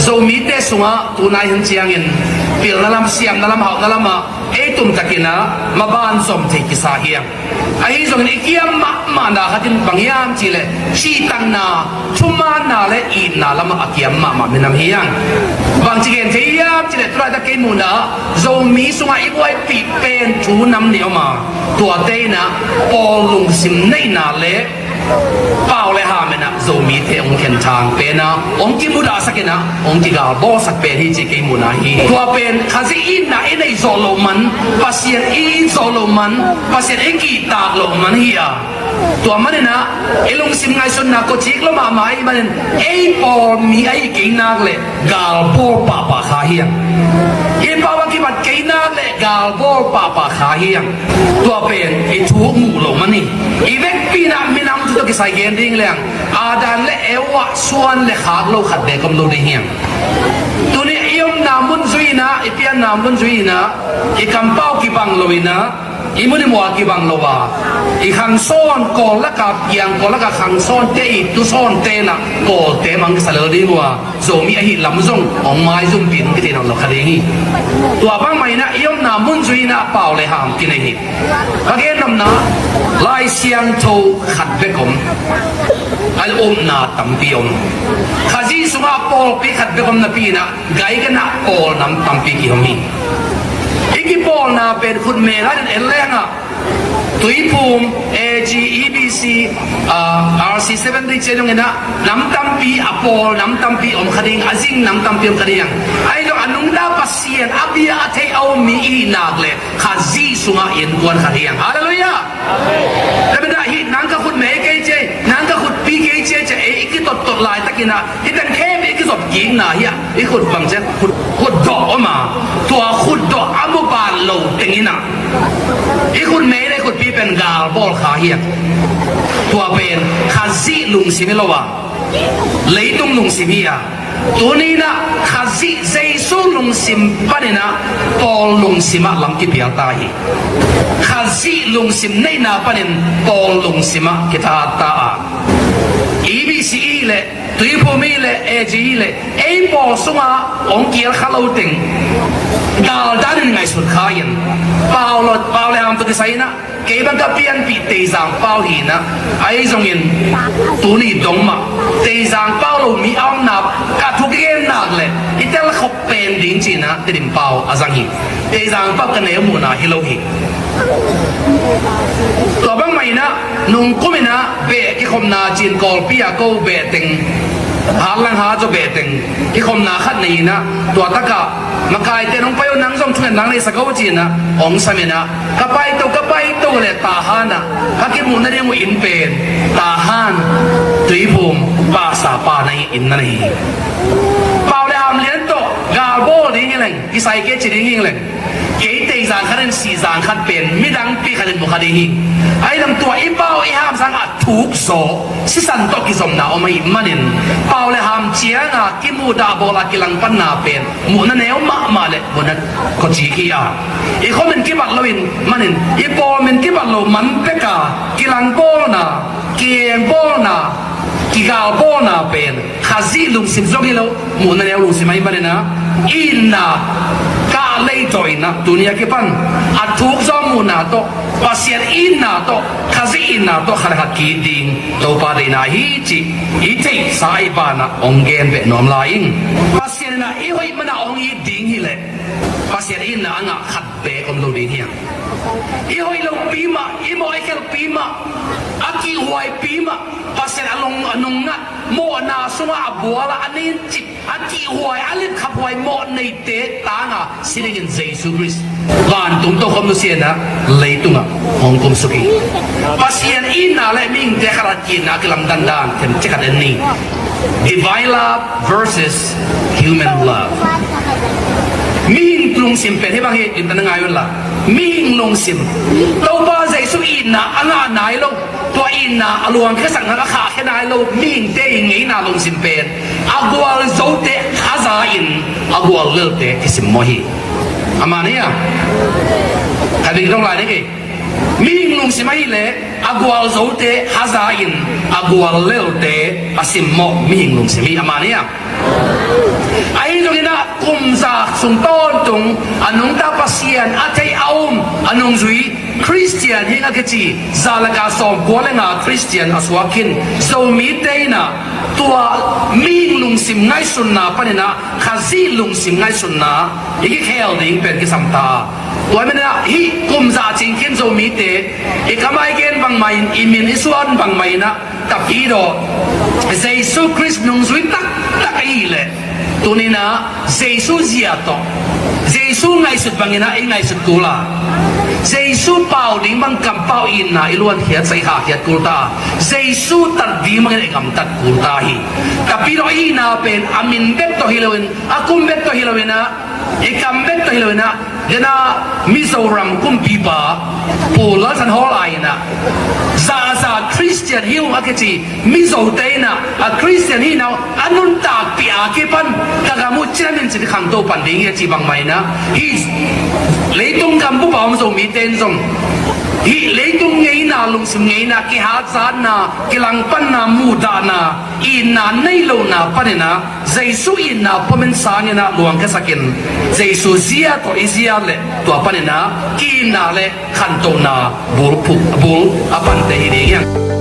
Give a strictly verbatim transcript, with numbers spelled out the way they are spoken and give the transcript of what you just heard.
Zomite sungah tunai hun ciangin pilna lam, siamna lam, hauhna lamah ei tumtakin ah maban zom thei kisa hi hang. Ahi zongin i kiam mahmahna khat in bang hiam cihleh cihtakna, thumaanna le itna lamah a kiam mahmah minam hi hang. Bangci gen thei hiam cihleh tulaitak kei muhna ah Zomi sungah i buaipih pen thu nam nih om a, tuate in ah Paul lungsim neihna le Pau le Ham in ah Zomite hong khenthang pen ah hong kimudahsak in ah hong kigalbawlsak pen hi ci kei muhna hi. Tua pen Khazih itna i neih zawh loh man, Pasian i it zawh loh man, Pasian i kihtak loh man hi a, tua manin ah i lungsim ngaihsutna kawcik lo mahmah ahih manin ei Paul mi ahi kei nak leh galbawl pahpah kha hi hang. Hi pau a kibat kei nak leh galbawl pahpah kha hi hang. Tua pen i thuk muh loh man hi. I vekpi in ah minam thu tawh kisai gen ding leng Adam le Eva suan le khak lo khat beek om lo ding hi hang. Tuni i omna mun zui in ah, i pianna mun zui in ah, i kampau kibang lo in ah, i mun i mual kibang lo a, i khangsawn kawl laka, kiang kawl laka khangsawnte i tusawnte in ah kawlte mang kisa lel ding uh a, Zomi ahi lam zong hong maizumpi ding kithei nawn lo kha ding hi. Tua bangmah in ah i omna mun zui in ah Pau le Ham kinei hi. Ka gen nopna, Lai Siangtho khat bek om, a upna tampi om. Khazih sungah pawlpi khat bek om napi in ah gai ganah pawl nam tampi kihong hi. I kipawlna pen khutme ngat in en leng ah Tuiphum, A G, E B C, ah, R C seven Day ciang dong in ah nam tampi a pawl nam tampi om kha ding, a zing nam tampi om kha ding. Ahi zong a nungta Pasian a bia a thei a um mi i hih nak leh Khazih sungah innkuan khat hi hang. Halleluiah. Tua pen ah hih nang ka khutme kei ci, nang ka khutpi kei ci, ci ei i kitottot laitakin ah hih teng khempeuh i kizop kikna hi a, i khut bang ci, khut, khutdawh om a, tua khutdawh a muban lo teng in ah i khutme le i khutpi pen galbawl kha hi a, tua pen Khazih lungsim hi lo a, leitung lungsim hi a. Tuni in ah Khazih Jesu lungsim panin ah Paul lungsim ah lam kipial ta hi. Khazih lungsim neihna panin Paul lungsim ah kithat ta a, E B C i leh, Tuiphum i leh, A G i leh, ei pawl sungah hong kial kha lo teng daldan in ngaihsut kha in, Pau le, Pau le Ham tawh kisai in ah kei bang ka pianpih Teizang Pau hi in ah, ahi zongin tuni dong mah Teizang Pau lo mi a omna ka thu kigen nak leh i tel khop pen ding ci in ah Tedim Pau a zang hi. Teizang Pau ka neu muhna hi lo hi. Tua bangmah in ah nungkum in ah beh kikhopna ci in Kawlpi a ko beh teng, Hatlang hat zaw beh teng kikhopna khat nei in ah, tua takah makaite in hong pai uh, nang zong thungen nang nei sak uh ci in ah hong sam in ah, ka paito, ka paito leh Tahan ah ka kimuh nading uh inn pen Tahan, Tuiphum, Pastor pa na inn na nei hi. Pau le Ham lian tawh galbawl ding hi leng, kisai kei ci ding hi leng, kei Teizang khat in Sihzang khat pen midangpi khat in mu kha ding hi. Ahi zong tua i Pau i Ham sang a thuk zaw sisan tawh kizomna om ahih manin Pau le Ham ciang a kimuhdah bawl a kilangpanna pen muhna neu mahmah le muhna kawcik hi a, i khua min kibat lo in manin, i pawl min kibat lo man pek a kilangbawlna, kiengbawlna, kigalbawlna pen Khazih lungsim zong hi lo, muhna neu lungsim ahih manin ah, itna kah leitawh in ah tuni a kipan a thuk zaw muhna tawh, Pasian itna tawh, Khazih itna tawh khat le khat ki-it ding Topa deihna hi cih i theihsa ahih banah hong gen beh nuam lai ing. Pasian in ah i hoih man ah hong it ding hi leh Pasian itna a ngah khat beek om lo ding hi hang. I hoih lopi mah, i mawh i khelhpi mah, a kihhuaipi mah, Pasian a nung, a nungngat mawhna sungah a bual a, a nincip, a kihhuai, a litkhahuai mawh neite tang a si dingin Jesu Khrist vantung tawh khawm nusia in ah leitungah hong kumsuk hi. Pasian itna le mihingte khat a ki-itna a kilamdan dan themcik khat en ni. Divine love versus human love. Mihing lungsim pen hih bang hi, limtak na ngai un la. Mihing lungsim, Topa Jesu itna a ngah nai lo, tua itna a luangkhiasakna a khahkhia nai lo mihingte i ngeina lungsim pen a gualzote haza-in a guallelte kisimmawh hi. A man hi a, ka ding dong lai ding hi. Mihing lungsim ahih leh a gualzote haza-in a guallelte a simmawh mihing lungsim hi. A man hi a, a sung tawntung a nungta Pasian a theih a um a nungzui Khristian hi ing a kici, za le ka sawmkua le nga Khristian a suak khin Zomite in ah, tua mihing lungsim ngaihsutna panin ah Khazih lungsim ngaihsutna i kikhel ding pen kisam ta. Tua manin ah hih kum za cing khin Zomite i kam a i gen bangmah in, i min i suan bangmah in ah, Tapidaw, Jesu Khrist nungzui taktak ahih leh, tuni in ah Jesu zia tawh, Jesu ngaihsut bangin ah i ngaihsut kul a, Jesu pau ding bang kampau itna i luankhiat sa, i khahkhiat kul ta. Jesu tat ding bangin i gamtat kul ta hi. Tapidaw, i hihna pen a min bek tawh hi loin, a kum bek tawh hi loin ah, i kam bek tawh hi loin ah, den a Mizoram kumpipa Pu Lal Than Hawl a in ah, za a za Khristian hi ung a kici Mizote in ah, a Khristian hihna a nuntakpih a kipan ka gam uh cinamin cin khanto pan ding hi a ci bangmah in ah, hih leitung gam bup a om Zomite in zong hih leitung ngeina, lungsim ngeina, kihatzatna, kilangpanna, muhdahna, itna nei lohna panin ah Jesu itna puamin sangin ah luangkhiasakin, Jesu zia tawh i zia leh tua panin ah ki-itna le khantohna bul phuk, bul a pante hi ding hi hang.